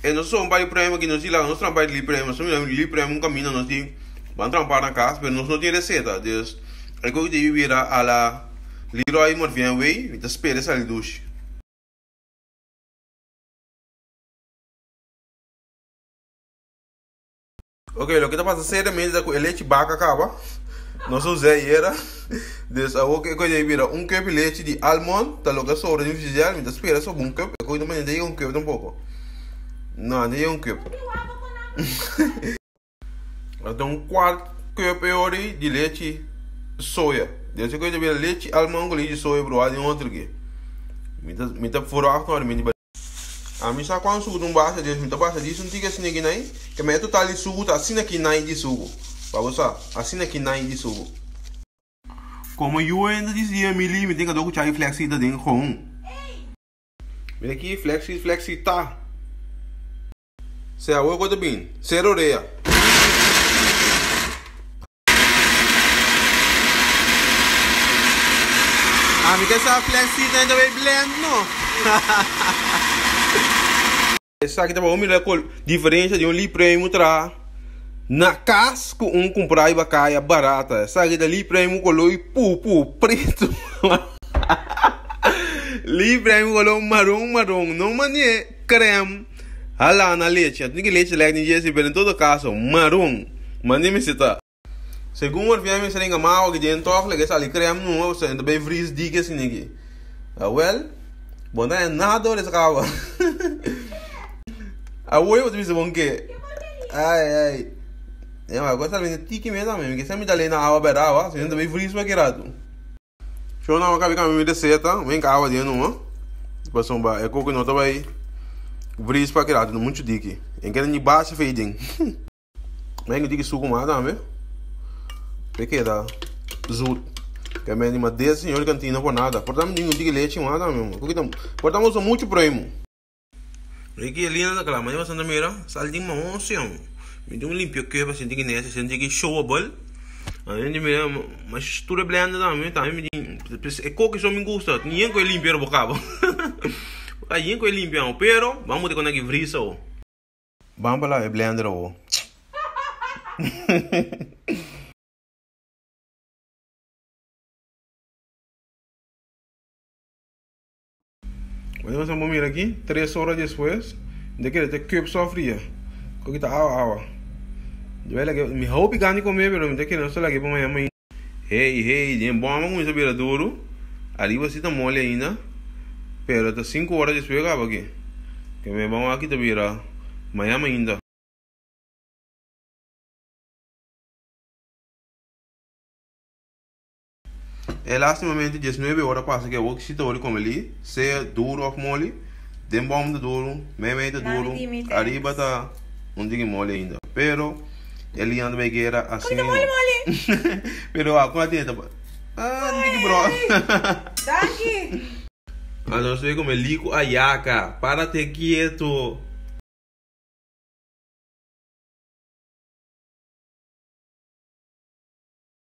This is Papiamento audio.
E nos son bai prema ki nos di laga nos trampa di li prema so mira li prema un camino nos di ban trampa na cas pero nos no tin receta dus e koki ta bira a la Leroy Morvien way mi ta spera e sali dushi. Ok loke ta pasa seriamente ta ku e lechi baka kaba nos a usa ayera dus awor ke koe debe bira un cup di lechi di almond ta loke a sobra den frigider mi ta spera sobra un cup e koe no ta yega un cup tampoco no no ta yega un cup ta un cuart cup e ora di lechi soya dus e koe ta bira lechi almond ku lechi soya bruha den otro ke mi ta verwacht ora mi Ami sa cuan sugu ta un basa des mi ta basa dis un tiki asina ki nai ke me total di sugu ta asina ki nai di sugu pa bo sa asina ki nai di sugu. Como yu ainda disi di mi li mi tin ka do ku chai flexi ta den gewoon. Mira aki flexi flexi ta. Se awor ku ta bin sero orea. Ami ke sa flexi ta bay blend no. Esaki ta pa bo mira kol diferencia di un Lee Primo traha na cas cu un cumpra riba caya barata. Esaki ta Lee Primo color pupu preto. Lee Primo color maron maron no mane crème hala na leche. Tin ki leche lek ni djesi pero en todo caso maron mane mester ta. Segun wor via mester ringa mawa ki den tog leke sali crème numa pasobra e ta bay vries dik asina aki. Awel, bo no ta haña nada ora e sa kaba. Awor bo ta bisa bon ke. Ai ai. E ma cosa sali tiki mes tambe. Mi ke sa mi ta lei na awa bera awa, si no ta bay vries pa ki ratu. Show nan kabi kami mi receta, wen ka awa den numa. Pasobra e koki no ta bay vries pa ki ratu, muchu diki. En keda ni basa fei den. Mei ku tiki suku mas tambe. Pe keda zoet. Ke mei anima des señor di kantina por nada. Por ta mi tin un tiki lechi mas tambe. Ku kita por ta usa muchu primo. Ricky Elina ta kla. Mañana bastante mira. Sal tin mahoncion. Mi tin un limpio cuerpo así tiki nesi así tiki showable. A mi mira mas tur e blender tambe tambe mi tin e koki so mi gusta. Tin yen ku e limpia bo kaba. Yen ku e limpia pero bamo te kona ki vrisa. Ban pa lava e blender awo. Bueno, nos a mira aki, 3 ora despues, de kere te cup so fria. Koki ta awa awa. Mi hopi gana di come, pero mi ta kere nos ta lage pa mañana mainta. Hey hey, den boma cuminsa bira duro, ariba si ta mole ainda, pero ta 5 ora despues caba aki. Ke me boma aki ta bira mañana mainta. E lastimamente 19 ora pasa ke awor si ta ora di come li, sea duro of moli, den boma ta duro, meimei ta duro, ariba ta un tiki moli ainda, pero. E liña ta bay guera así Moli, mismo. moli. Pero a con a tiene ta Ah, niki bro. Danki. Anto nos bay come lico ayaca. Párate quieto.